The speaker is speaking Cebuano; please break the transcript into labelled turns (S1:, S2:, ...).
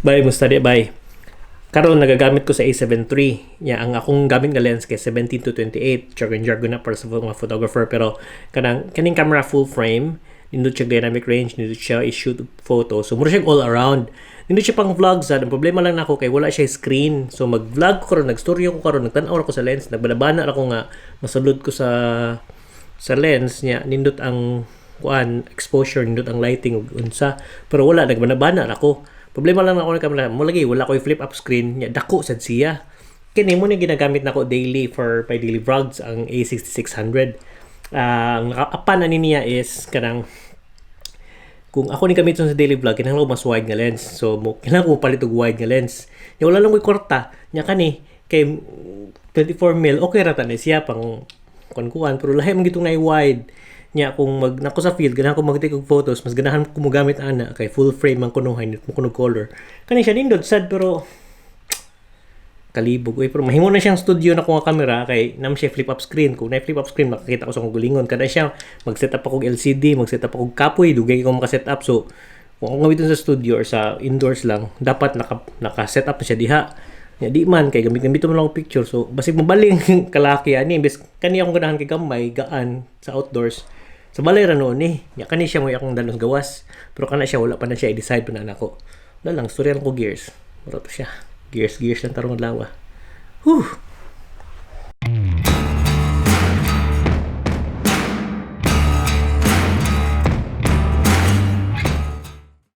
S1: Bay, musta di bay? Karon nagagamit ko sa A7 III. Nya ang akong gamit nga lens kay 17 to 28. Jargon jargon na para sa mga photographer, pero kanang kaning camera full frame, nindot siya dynamic range, nindot siya i-shoot photo. So mura siya all around. Nindot siya pang vlog sad. Ang problema lang nako kay wala siya screen. So mag-vlog ko karon, nagstoryo ko karon, nagtan-aw ko sa lens, nagbanabana ra ko nga masulod ko sa lens niya, nindot ang kuan, exposure, nindot ang lighting ug unsa, pero wala, nagbanabana ra ko. Problema lang ako ng camera mo lagi, wala ko flip up screen niya, dako sad siya. Kini mo ni ginagamit nako daily for my daily vlogs, ang A6600. Ang apan ani niya is kanang kung ako ni gamiton sa daily vlog, kinahanglan ko mas wide nga lens. So mo kailangan ko palit og wide nga lens nya, wala lang koy kwarta nya. Kani kay 24 mil, okay ra ta ni siya pang kuan kuan, pero lahi man gitong na wide nya. Kung mag nako sa field, ganahan ko mag-take og photos, mas ganahan ko mogamit ana kay full frame man kuno, nindot mo kuno color. Kani siya nindot sad, pero kalibog uy. Pero mahimo na siyang studio na ko nga camera kay nam siya flip up screen. Kung na flip up screen, makakita ko sa akong gulingon. Kada siya mag set up ako og LCD, mag set up ako og kapoy, dugay ko maka set up. So kung ako gamiton sa studio or sa indoors lang, dapat naka set up na siya diha. Nya di man kay gamit-gamit mo lang og picture, so basig mabaling kalaki ani. Imbes kani akong ganahan kay gamay, gaan sa outdoors. Sa balay ra noon ni nya, kani siya mo akong dalon gawas. Pero kana siya, wala pa na siya i-decide pa na nako. Wala lang, storya lang ko gears. Mura to siya. Gears, gears lang tarong adlaw. Whew!